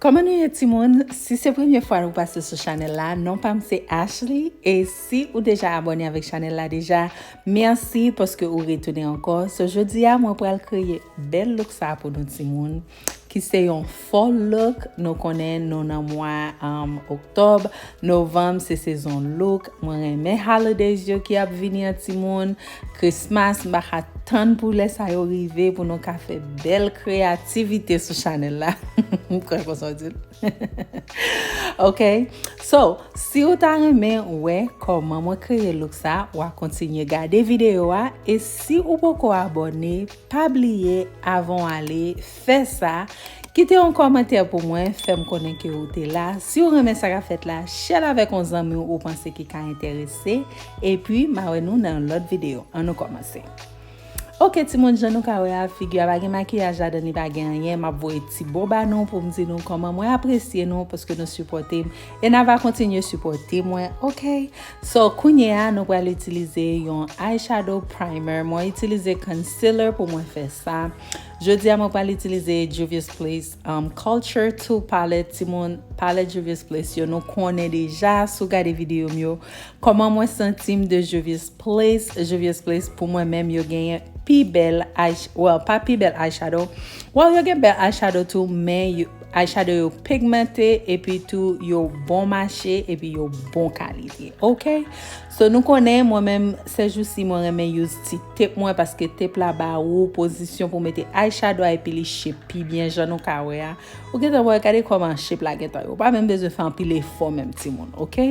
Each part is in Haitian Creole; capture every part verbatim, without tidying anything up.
Kòman nou ye, timoun? Si se premye fwa ou pase sou chanèl la, non pa m se Ashley. E si ou deja abòne avèk chanèl la deja, mèsi paske ou retounen ankò. So, jodi a, mwen pral kreye bèl look sa pou nou, timoun, ki se yon fall look. Nou konnen nou nan mwa, um, oktòb, novanm se sezon look. Mwen renmen holidays yo ki ap vini an, timoun. Christmas, m pa ka tann pou lè sa yo rive pou nou ka fè bèl kreyativite sou chanèl la. M kwè konsa w di l. Ok. So, si ou ta renmen wè kòman mwen kreye look sa, w a kontinye gade videyo a. E si ou poko abòne, pa bliye, avan w ale, fè sa. Kite yon kòmantè pou mwen, fè m konnen ke ou te la. Si w renmen sa k ap fèt la, share l avèk yon zanmi w ou panse ki ka enterese. Epi, m a wè nou nan yon lòt videyo. Ann nou kòmanse. Ok, timoun, jan nou ka wè a, figi a pa gen makiyaj ladan, li pa gen anyen. M ap voye ti bo ba nou pou m di nou kòman mwen apresye nou paske nou sipòte m. E n a va kontinye sipòte mwen, ok? So, kounye a, nou pral itilize yon eyeshadow primer. Mwen itilize concealer pou mwen fè sa. Jodi a, mwen pral itilize Juvia's Place, um, Culture two palette. Timoun, palette Juvia's Place yo, nou konnen deja, si w gade videyo m yo, kòman mwen santi m de Juvia's Place. Juvia's Place, pou mwen menm, yo genyen pi bèl eye, well, pa pi bèl eyeshadow. Well, yo gen bèl eyeshadow tou, men yo, eyeshadow yo pigmente, epi tou yo bon mache, epi yo bon kalite. Ok? So, nou konnen, mwen menm, sèjousi, mwen renmen use ti tep mwen, paske tep la ba ou pozisyon pou mete eyeshadow a, epi li shape pi byen, jan nou ka wè a. Ou gentan wè, gade kòman shape la gentan ye. Ou pa menm bezwen fè anpil efò menm, timoun, ok?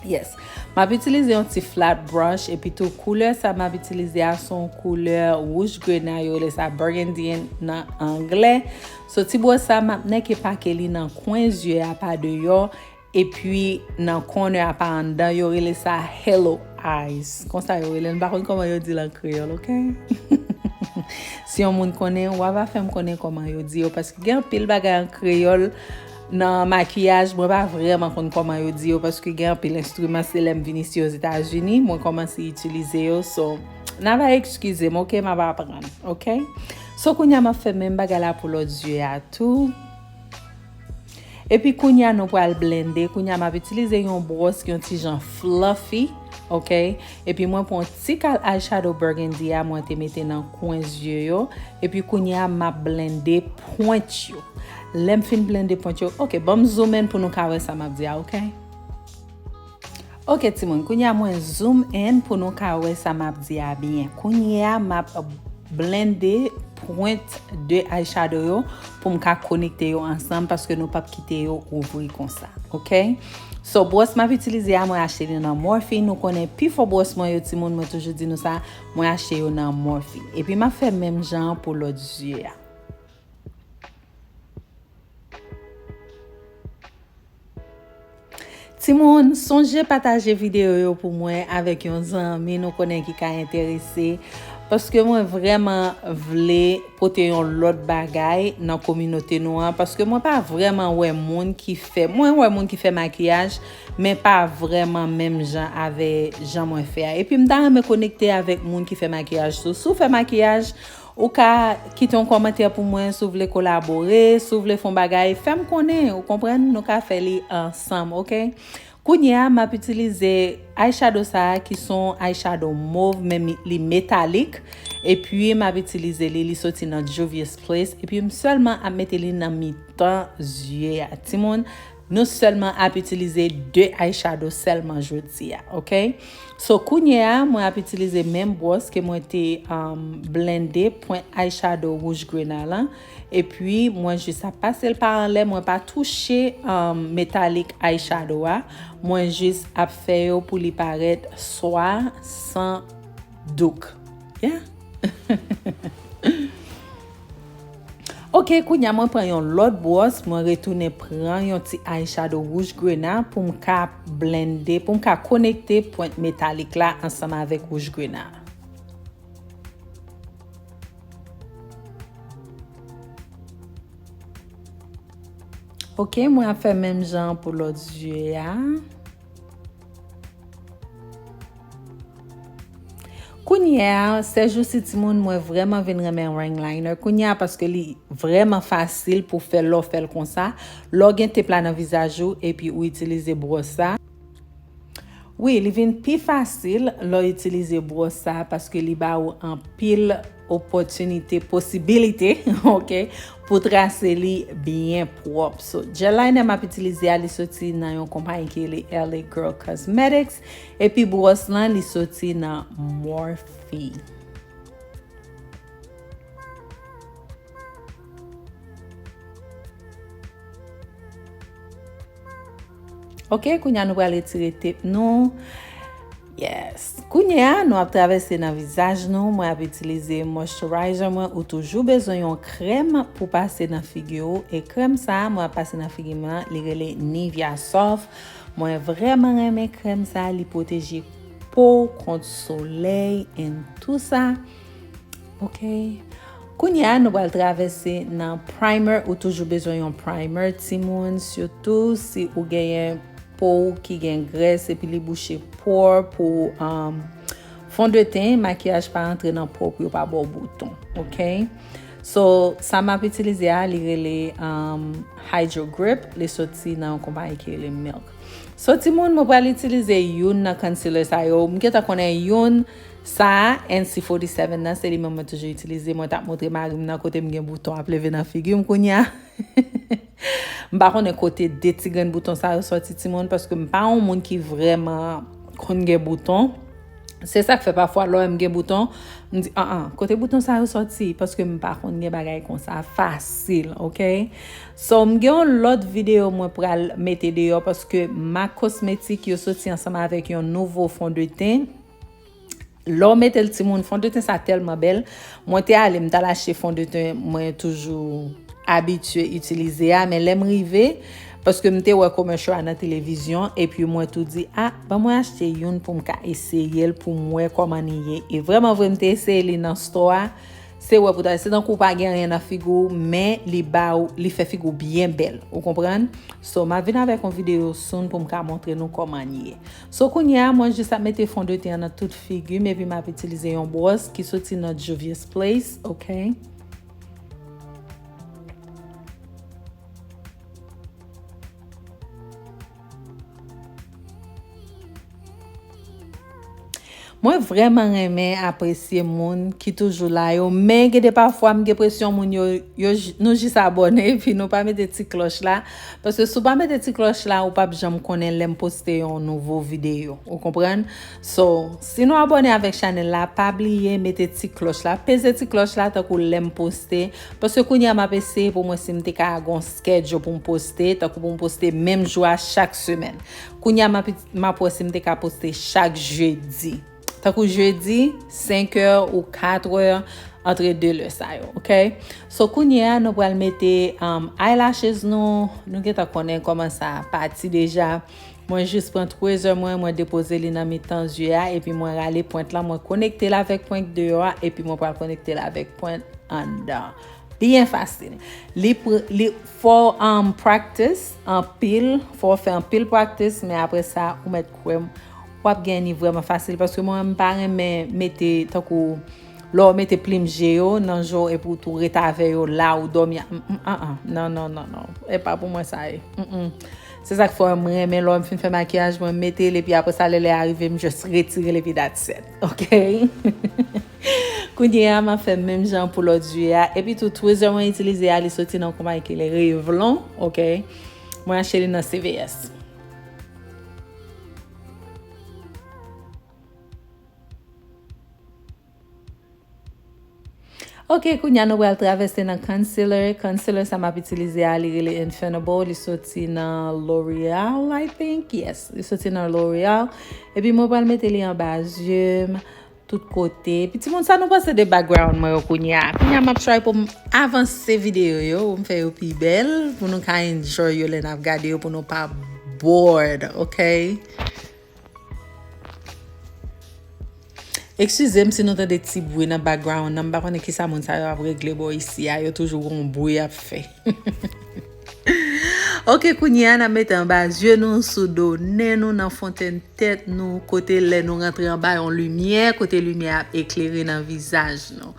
Yes. M ap itilize yon ti flat brush, epi tou koulè sa m ap itilize a se yon koulè wouj grena, yo rele sa burgundy nan anglè. So, ti bwòs sa, m ap nèke pake li nan kwen zye a pa deyò, epi nan corner a pa anndan, yo rele sa halo eyes. Konsa yo rele l, m pa konn kòman yo di l an kreyòl, ok? Si yon moun konnen, w a va fè m konnen kòman yo di yo, paske gen anpil bagay an kreyòl nan makiyaj, mwen pa vrèman konn kòman yo di yo, paske gen anpil enstriman, se lè m vin isi Ozetazini, mwen kòmanse itilize yo, so, n a va eskize m, ok? M ap aprann, ok? So, kounye a m ap fè menm bagay la pou lòt zye a tou. Epi kounye a nou pral blende. Kounye a m ap itilize yon bwòs ki yon ti jan fluffy, ok? Epi mwen pran ti kal eyeshadow burgundy a, mwen te mete nan kwen zye yo. Epi kounye a m ap blende pwent yo. Lè m fin blende pwent yo, ok, ban m zoom in pou nou ka wè sa m ap di a, ok? Ok, timoun, kounye a mwen zoom in pou nou ka wè sa m ap di a byen. Kounye a m ap blende pwent de eyeshadow yo pou m ka konekte yo ansanm, paske nou p ap kite yo ouvri konsa, ok? So, bwòs m ap itilize a, mwen achte li nan Morphe. Nou konnen pi fò bwòs mwen yo, timoun, mwen toujou di nou sa, mwen achte yo nan Morphe. Epi m ap fè menm jan an pou lòt zye a. Timoun, sonje pataje videyo yo pou mwen avèk yon zanmi nou konnen ki ka enterese, paske mwen vrèman vle pote yon lòt bagay nan kominote nou an, paske mwen pa vrèman wè moun ki fè, mwen wè moun ki fè makiyaj, men pa vrèman menm jan avè jan mwen fè a. Epi m ta renmen konekte avèk moun ki fè makiyaj tou. Si w fè makiyaj, ou ka kite yon kòmantè pou mwen si w vle kolabore, si w vle fè yon bagay, fè m konnen, ou konprann, nou ka fè li ansanm, ok? Kounye a, m ap itilize eyeshadow sa a, ki se yon eyeshadow mov, men mi- li metalik. Epi, m ap itilize li, li soti nan Juvia's Place. Epi, m sèlman ap mete li nan mitan zye a. Timoun, nou sèlman ap itilize de eyeshadow sèlman jodi a, ok? So, kounye a, mwen ap itilize menm bwòs ke mwen te, um, blende pwent eyeshadow wouj grena lan. Epi, mwen jis ap pase l pa anlè, mwen pa touche, um, metalik eyeshadow a. Mwen jis ap fè yo pou li parèt swa san douk. Yeah. Ok, kounye a mwen pran yon lòt bwòs, mwen retounen pran yon ti eyeshadow wouj grena pou m ka blende, pou m ka konekte pwent metalik la ansanm avèk wouj grena. Ok, mwen ap fè menm jan pou lòt zye a. Yeah, sèjousi timoun, mwen vrèman vin renmen ring liner kounye a paske li vrèman fasil pou fè lè w fè l konsa. Lè w gen tep la nan vizaj ou epi ou itilize bwòs sa. Wi, li vin pi fasil lè w itilize bwòs sa paske li ba ou anpil opòtinite, posibilite, ok, pou trase li byen pwòp. So, gel liner m ap itilize a, li soti nan yon konpayi ki rele L A Girl Cosmetics. Epi bwòs lan, li soti nan Morphe. Ok, kounye a nou pral retire tep nou. Yes. Kounye a, nou ap travèse nan vizaj nou. Mwen ap itilize moisturizer mwen. Ou toujou bezwen yon krèm pou pase nan figi w. E krèm sa a, mwen ap pase nan figi mwen, li rele Nivea Soft. Mwen vrèman renmen krèm sa a, li pwoteje po w kont solèy and tou sa. Ok. Kounye a, nou pral travèse nan primer. Ou toujou bezwen yon primer, timoun, sitou si ou genyen po w ki gen grès epi li bouche pore pou, um, fondeten, makiyaj pa antre nan po w pou yo pa ba w bouton. Ok. So, sa m ap itilize a, li rele, um, Hydro Grip. Li soti nan yon konpayi ki rele Milk. So, timoun, mwen pral itilize youn nan concealer sa yo. M gentan konnen youn sa a, N C forty-seven nan, se li menm mwen toujou itilize. Mwen t ap montre mari m nan kote m gen bouton ap leve nan figi m kounye a. M pa konnen kote de ti grenn bouton sa yo sòti, timoun, paske m pa yon moun ki vrèman konn gen bouton. Se sa k fè pafwa lè w wè m gen bouton, m di, an an, kote bouton sa yo sòti? Paske m pa konn gen bagay konsa fasil, ok? So, m gen yon lòt videyo mwen pral mete deyò paske MAC Cosmetics yo soti ansanm avèk yon nouvo fondeten. Lè w mete l, timoun, fondeten sa tèlman bèl. Mwen te ale, m t al achte fondeten mwen toujou abitye itilize a, men lè m rive, paske m te wè commercial a nan televizyon, epi mwen tou di, a, ban mwen achte youn pou m ka eseye l, pou m wè kòman li ye. E vrèman vre, m te eseye li nan store a, se wè pou ta, se tankou w pa gen anyen nan figi w, men li ba w, li fè figi w byen bèl. Ou konprann? So, m ap vin avèk yon videyo soon pou m ka montre nou kòman li ye. So, kounye a, mwen jis ap mete fondeten an nan tout figi m, epi m ap itilize yon bwòs ki soti nan Juvia's Place, ok? Mwen vrèman renmen apresye moun ki toujou la yo, men gen de pafwa m gen presyon moun yo, yo j-, nou jis abòne epi nou pa mete ti klòch la, paske si w pa mete ti klòch la, ou p ap janm konnen lè m poste yon nouvo videyo, ou konprann? So, si nou abòne avèk chanèl la, pa bliye mete ti klòch la, peze ti klòch la tankou lè m poste, paske kounye a m ap eseye pou mwen si m te ka gon schedule pou m poste, tankou pou m poste menm jou a chak semèn. Kounye a m ap, m ap wè si m te ka poste chak jedi. Tankou jedi, senk è ou kat è, antre de lè sa yo, ok? So, kounye a, nou pral mete, um, eyelashes nou. Nou gentan konnen kòman sa pati deja. Mwen jis pran tweezers mwen, mwen depoze li nan mitan zye a, epi mwen rale pwent lan, mwen konekte l avèk pwent deyò a, epi mwen pral konekte l avèk pwent anndan. Byen fasil. Li pr-, li fò, um, practice anpil, fò w fè anpil practice, men apre sa, ou mèt kwè m, w ap gen li vrèman fasil, paske mwen, m pa renmen mete, tankou, lè w mete plim je yo nan je w epi w tou ret avè yo la ou dòmi a, mm, mm, an, an, non, non, non, non, e pa pou mwen sa ye, mm, mm. Se sa k fè m renmen lè m fin fè makiyaj mwen, m mete l, epi apre sa, lè lè a rive, m jis retire l, epi that's it, ok? Kounye a, m ap fè menm jan pou lòt zye a, epi tou, tweezers mwen itilize a, li soti nan konpayi ki rele Revlon, ok? Mwen achte li nan C V S. Ok, kounye a nou pral travèse nan concealer. Concealer sa m ap itilize a, li rele Infinable. Li soti nan L'Oreal, I think. Yes, li soti nan L'Oreal. Epi mwen pral mete li anba zye m, tout kote. Epi timoun, sa nou panse de background mwen yo kounye a? Kounye a m ap try pou m avanse videyo yo, pou m fè yo pi bèl, pou nou ka enjoy yo lè n ap gade yo, pou nou pa bored, ok? Eskize m si nou tande ti bri nan background nan, m pa konnen kisa moun sa yo ap regle bò isi a, yo toujou gon bri y ap fè. Ok, kounye a n ap mete anba zye nou, sou do nen nou, nan fontenn tèt nou, kote lè nou rantre anba yon limyè, kote limyè ap eklere nan vizaj nou.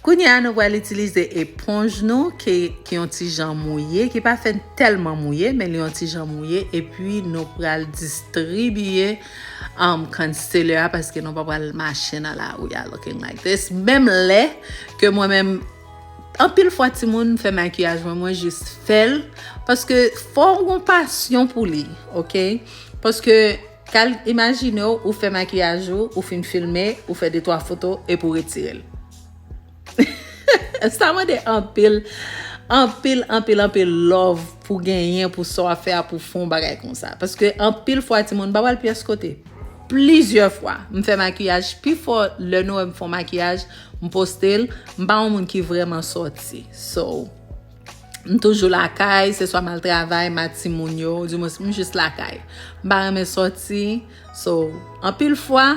Kounye a nou pral itilize eponj nou ki, ki yon ti jan mouye, ki pa fè tèlman mouye, men li yon ti jan mouye, epi nou pral distribiye um, concealer a paske nou pa pral mache nan lari a looking like this. Menm lè ke mwen menm, anpil fwa timoun m fè makiyaj mwen, mwen jis fè l paske fò w gon pasyon pou li, ok? Paske kal imajine w, ou fè makiyaj ou, ou fin filme, ou fè de twa foto epi w retire l. Sa mande anpil, anpil, anpil, anpil love pou genyen pou sa w ap fè a, pou fè yon bagay konsa. Paske anpil fwa timoun pa pral pyès kote. Plizyè fwa m fè makiyaj, pifò lè nou wè m fè yon makiyaj, m poste l, m pa yon moun ki vrèman sòti. So, m toujou lakay, se swa m al travay, m a timoun yo, oudimwens m jis lakay. M pa renmen sòti. So, anpil fwa,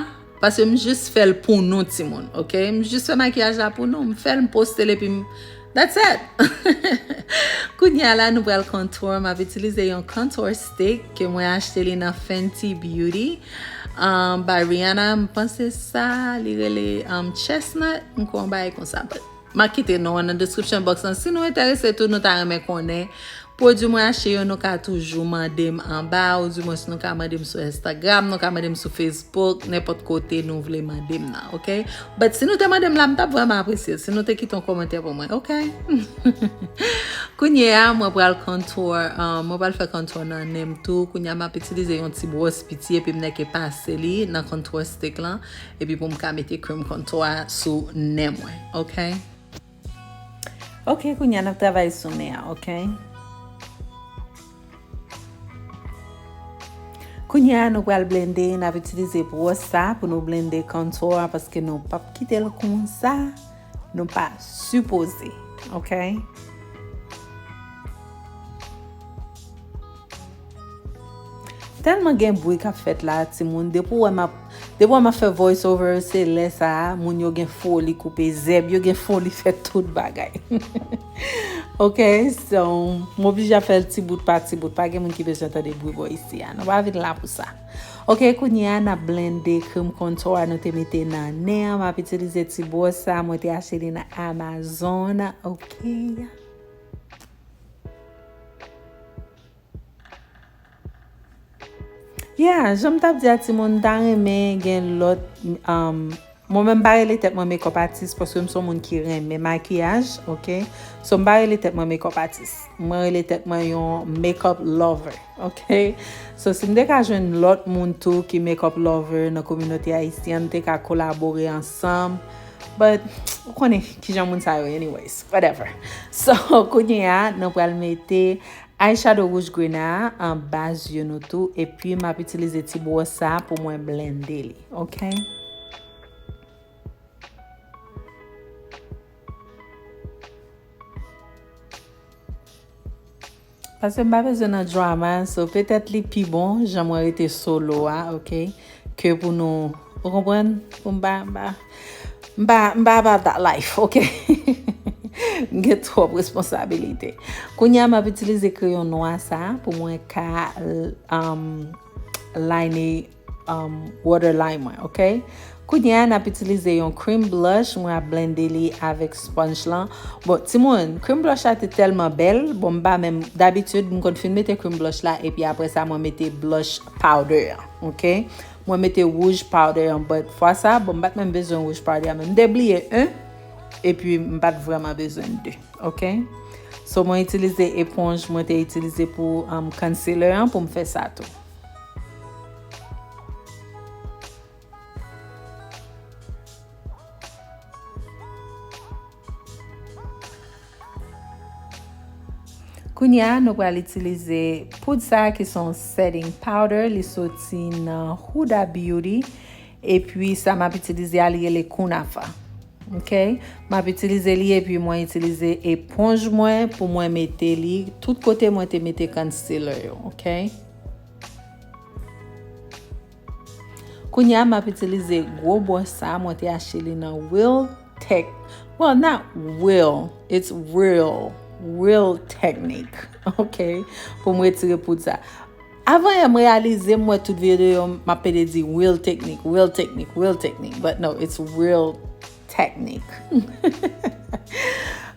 paske m jis fè l pou nou timoun, ok? M jis fè makiyaj la pou nou, m fè l, m poste l epi m, that's it. Kounye a la nou pral contour, m ap itilize yon contour stick ke mwen achte li nan Fenty Beauty, um, by Rihanna, m panse sa li rele um, Chestnut, m kwè yon bagay konsa, but m a kite non an nan description box lan. Si nou enterese tou, nou ta renmen konnen. Pwodui mwen achte yo, nou ka toujou mande m anba, oudimwens nou ka mande m sou Instagram, nou ka mande m sou Facebook, nenpòt kote nou vle mande m nan, ok? But si nou te mande m la, m t ap vrèman apresye l. Si nou te kite yon kòmantè pou mwen, ok? Kounye a, mwen pral contour, um, mwen pral fè contour nan nen m tou. Kounye a, m ap itilize yon ti bwòs piti epi m nèke pase li nan contour stick lan. Epi pou m ka mete cream contour a sou nen mwen, ok? Ok, kounye a n ap travay sou nen an, ok? Kounye a nou pral blende, n ap itilize bwòs sa pou nou blende contour a, paske nou p ap kite l konsa, nou pa sipoze, ok? Tèlman gen bri k ap fèt la, timoun, depi w wè m ap, depi w wè m ap fè voice over, se lè sa a, moun yo gen foli koupe zèb, yo gen foli fè tout bagay. Ok, so, m oblije ap fè l ti bout pa ti bout, pa gen moun ki bezwen tande bri bò isi a, nou pa vin la pou sa. Ok, kounye a, n ap blende cream contour a nou te mete nan nen an, m ap itilize ti bwòs sa, mwen te achte li nan Amazon, ok. Yeah, jan m t ap di a timoun, m ta renmen gen lòt, um, mwen menm m pa rele tèt mwen makeup artist paske m se yon moun ki renmen makiyaj, ok? So m pa rele tèt mwen makeup artist. Mwen rele tèt mwen yon makeup lover, ok? So si m te ka jwenn lòt moun tou ki makeup lover nan kominote ayisyèn, nou te ka kolabore ansanm. But ou konnen kijan moun sa yo, anyways, whatever. So kounye a, nou pral mete eyeshadow wouj grenn a anba zye nou tou, epi m ap itilize ti bwòs sa pou mwen blende li, ok? Paske m pa bezwen nan drama, so petèt li pi bon jan mwen rete solo a, ok? Ke pou nou, ou konprann? Pou m pa, m pa, m pa, m pa about that life, ok? M gen twòp responsabilite. Kounye a, m ap itilize kreyon nwa sa pou mwen ka, um, line, um, waterline mwen, ok? Kounye a, n ap itilize yon cream blush, mwen ap blende li avèk sponge lan. Bon, timoun, cream blush la te tèlman bèl, bon, m pa menm, dabitid, m konn fin mete cream blush la, epi apre sa, mwen mete blush powder an, ok? Mwen mete wouj powder an, but fwa sa, bon, m pa t menm bezwen wouj powder an, men m te bliye en, epi m pa t vrèman bezwen de, ok? So, mwen itilize eponj, mwen te itilize pou, um, concealer an, pou m fè sa tou. Kounye a, nou pral itilize poud sa ki se yon setting powder. Li soti nan Huda Beauty. Epi sa m ap itilize a, li rele Kunafa. Ok? M ap itilize li epi mwen itilize eponj mwen pou mwen mete li tout kote mwen te mete concealer yo. Ok? Kounye a, m ap itilize gwo bwòs sa, mwen te achte li nan Real Tech. Well, not Real, it's Real Real Technique, ok, pou m retire poud sa. Avan yè m reyalize m wè tout videyo m ap pede di Real Technique, Real Technique, Real Technique, but no, it's Real Technique.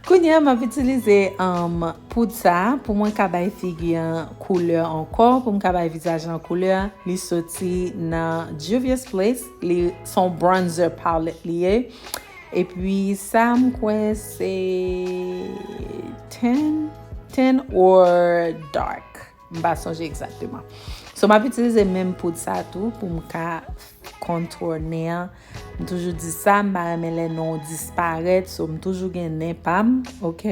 Kounye a m ap itilize um, poud sa pou mwen ka bay figi an koulè ankò, pou m ka bay vizaj lan koulè. Li soti nan Juvia's Place, li se yon bronzer palette li ye. Epi sa m kwè se tan, tan or dark. M pa sonje egzakteman. So m ap itilize menm poud sa tou pou m ka contour nen an. M toujou di sa, m pa renmen lè nen w disparèt, so m toujou gen nen pa m, ok?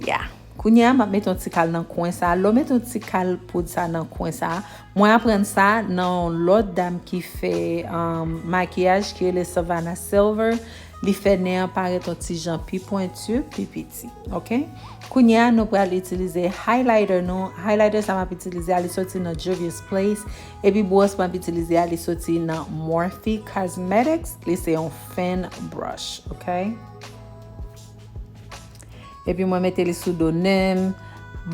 Yeah. Kounye a, m ap mete yon ti kal nan kwen sa. Lè w mete yon ti kal poud sa nan kwen sa, mwen aprann sa nan yon lòt dam ki fè um, makiyaj ki rele Savannah Silver. Li fè nen an parèt yon ti jan pi pwenti, pi piti, ok? Kounye a, nou pral itilize highlighter nou. Highlighter sa m ap itilize a, li soti nan Juvia's Place. Epi bwòs m ap itilize a, li soti nan Morphe Cosmetics. Li se yon fan brush, ok? Epi mwen mete li sou do nen m,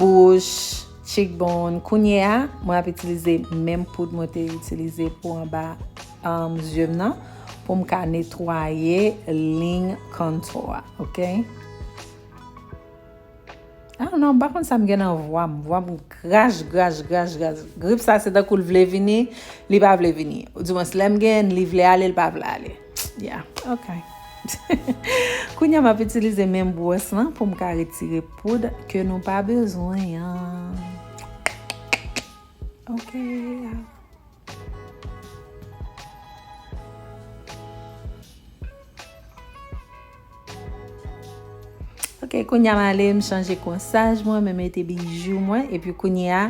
bouch, cheekbone. Kounye a, mwen ap itilize menm poud mwen te itilize pou anba um, zye m nan, pou m ka netwaye liy contour a, ok? Ah non, m pa konn sa m gen nan vwa m. Vwa m graj, graj, graj, graj. Grip sa se tankou l vle vini, li pa vle vini. Ou di mwen, lè m gen, li vle ale, li pa vle ale. Yeah, ok. Kounye a m ap itilize menm bwòs lan pou m ka retire poud ke nou pa bezwen an. Ok. Ok, kounye a m ale, m chanje konsaj mwen, m mete bijou mwen, epi kounye a,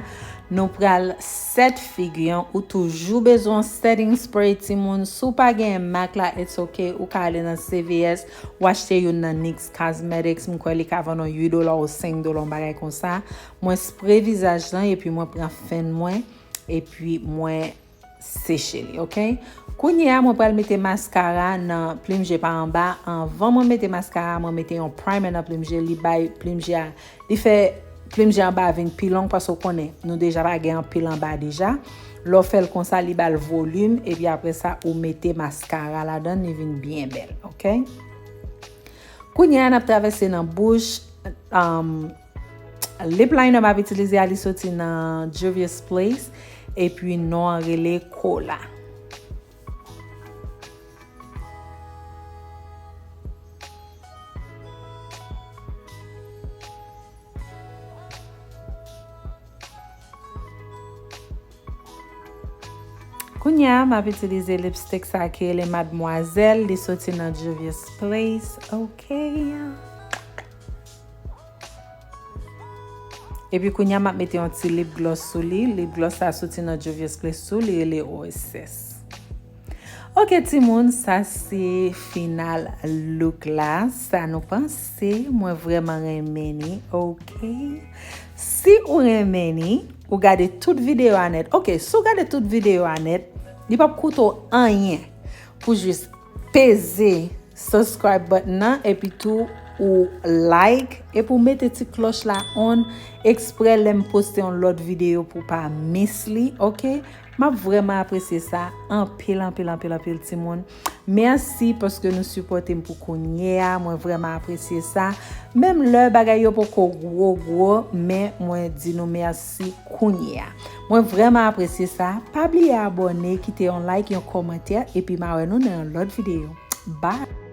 nou pral set figi an. Ou toujou bezwen setting spray, timoun. Si w pa gen MAC la, it's ok. Ou ka ale nan C V S, ou achte youn nan NYX Cosmetics. M kwè li ka vann yon uit dola ou senk dola, yon bagay konsa. Mwen spray vizaj lan, epi mwen pran fen mwen, epi mwen seche li, ok? Kounye a, mwen pral mete maskara nan plim je pa anba. Anvan mwen mete maskara, mwen mete yon primer nan plim je. Li bay plim je a, li fè plim je anba a vin pi long paske w konnen, nou deja pa gen anpil anba deja. Lè w fè l konsa, li ba l volim, epi apre sa, ou mete maskara ladan l, li vin byen bèl, ok? Kounye a, n ap travèse nan bouch. Um, lip liner m ap itilize a, li soti nan Juvia's Place. Epi non an rele Kola. Kounye a, m ap itilize lipstick sa ki rele Mademoiselle. Li soti nan Juvia's Place. Ok. Epi kounye a, m ap mete yon ti lip gloss sou li. Lip gloss sa soti nan Juvia's Place tou. Li rele Oasis. Ok, timoun, sa se final look la. Sa nou panse? Mwen vrèman renmen ni. Ok. Si ou renmen ni, ou gade tout videyo a nèt. Ok, si w gade tout videyo a nèt, li p ap koute w anyen pou jis peze subscribe button nan, epi tou ou like, epi ou mete ti klòch la on, eksprè lè m poste yon lòt videyo pou w pa miss li, ok? M ap vrèman apresye sa anpil, anpil, anpil, anpil, timoun. Mèsi paske nou sipòte m pou kounye a. Mwen vrèman apresye sa. Menm lè bagay yo poko gwo, gwo, men mwen di nou mèsi kounye a. Mwen vrèman apresye sa. Pa bliye abòne, kite yon like, yon kòmantè, epi m a wè nou nan yon lòt videyo. Bye!